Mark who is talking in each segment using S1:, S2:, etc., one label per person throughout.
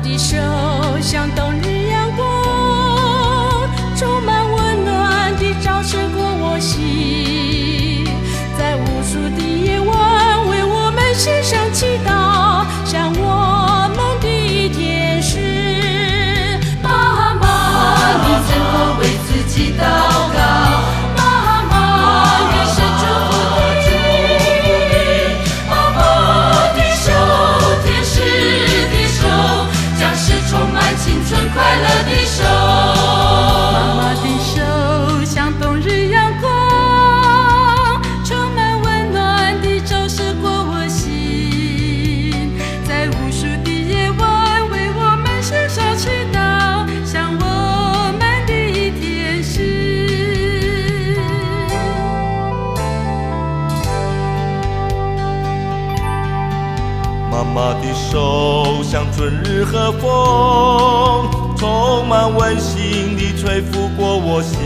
S1: 的手像冬日陽光，充滿溫暖地照射過我心，在無數的夜晚為我們獻上祈禱，像我們的天使。媽媽，你曾否為自己禱告？媽媽，願神祝福你。媽媽的手，天使的手，將是充滿青春快樂的手。媽媽的手像冬日陽光，充滿溫暖地照射過我心，在無數的夜晚為我們獻上祈禱，像我們的天使。
S2: 媽媽的手像春日和風，充滿溫馨地吹拂過我心。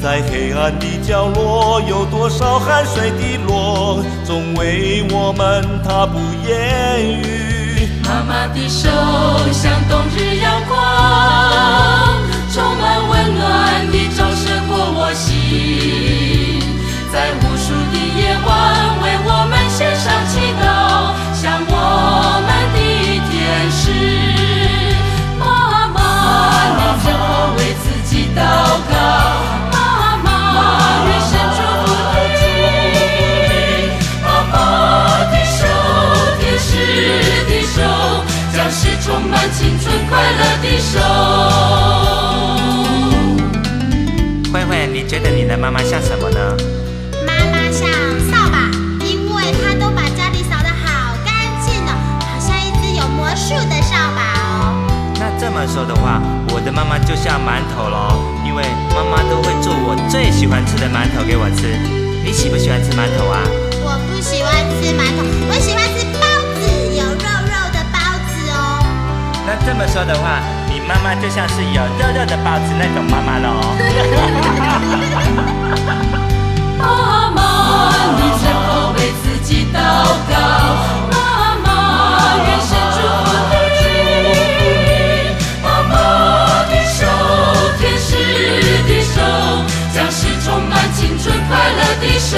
S2: 在黑暗的角落，有多少汗水滴落，總為我們她不言語。
S1: 媽媽的手像冬日陽光，充滿溫暖地照射過我心，在無數的夜晚為我們獻上祈禱，像我們的天使。媽媽，你曾否為自己禱告？媽媽，願神祝福你。媽媽的手，天使的手，將是充滿青春快樂的手。
S3: 慧慧，你覺得你的媽媽像什麼呢？
S4: 媽媽像掃把，因為她都把家裡掃得好乾淨哦，好像一隻有魔術的掃把哦。
S3: 那這麼說的話，我的媽媽就像饅頭咯，因為媽媽都會做我最喜歡吃的饅頭給我吃。你喜不喜歡吃饅頭啊？
S4: 我不喜歡吃饅頭，我喜歡吃包子，有肉肉的包子哦。
S3: 那這麼說的話，你媽媽就像是有肉肉的包子那種媽媽咯。
S1: 媽媽，你曾否為自己禱告？媽媽，願神祝福你。媽媽的手，天使的手，將是充滿青春快樂的手。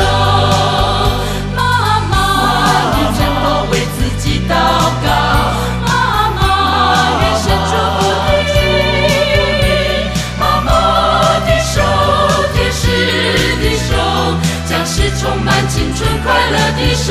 S1: 媽媽，你曾否為自己禱告？媽媽，願神祝福你。媽媽的手，天使的手，將是充滿青春快樂的手。